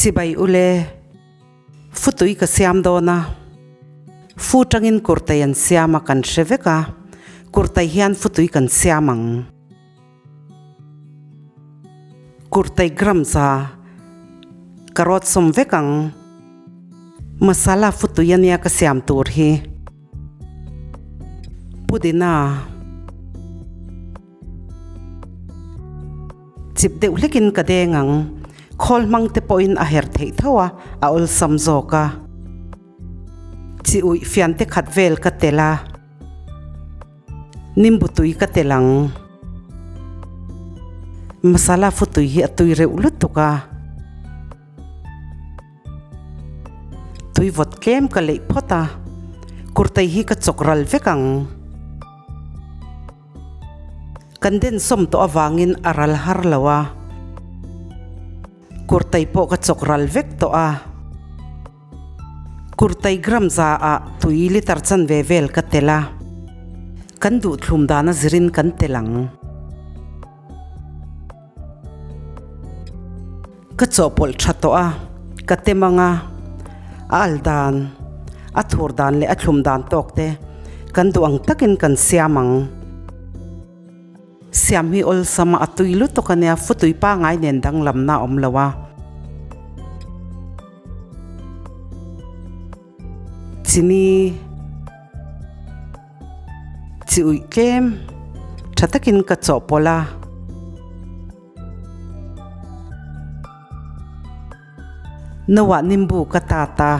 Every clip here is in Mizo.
Chibai ule, Futui ka siam dawn a, fu tangin kurtai an siam a kan hre vek a, kurtai hian futui kan siam ang. Kurtai gram za ka rawt sawm vek ang. Masala futui ania ka siam tur hi. Pudina. Chip deuh hlekin ka deng ang. Khawl hmang te pawhin a her theih tho a, a awlsam zawk a. Chi uih fian te khat vel ka tel a. Nimbu tui ka tel ang. Masala futui hi a tui reuh lutuk a. Tui vawt tlem ka leih phawt a, kurtai hi ka chawk ral vek ang. Kan den sawm tawh avangin a ral har lo a, kurtai pawh ka chawk ral vek tawh a. Kurtai gram za ah tui litre chanve vel ka tel a, kan duh thlum dan a zirin kan tel ang. Ka chawhpawlh tha tawh a, ka tem ang a, a al dan, a thur dan leh a thlum dan tawk te kan duh ang takin kan siam ang. Siam hi awlsam a, a tui lutuk a nia, futui pangai nen danglamna a awm lo a. Chini chi uih tlem tha takin ka chawhpawlh a. Noah nimbu ka tat a.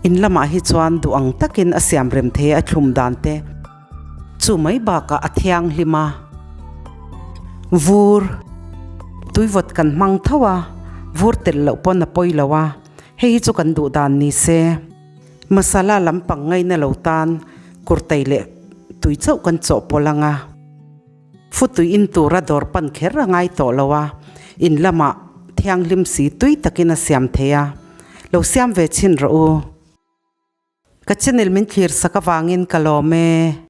In lamah hi chuan duh ang takin a siam rem thei a thlum dan te chu mai bakah a thianghlim a. Vur tuivawt kan hmang tho a, vur telh loh pawn a pawi lo a. Hei hi chu kan duh dan ni se. Masala lampang ngaina lo tan kurtai leh tui chauh kan chawhpawlh ang a. Futui in tura dawr pan kher a ngai tawh lo a, in lamah thianghlim si tui takin a siam thei a. Lo siam ve chhin rawh u. Ka channel min thlir sak avangin ka lawm e.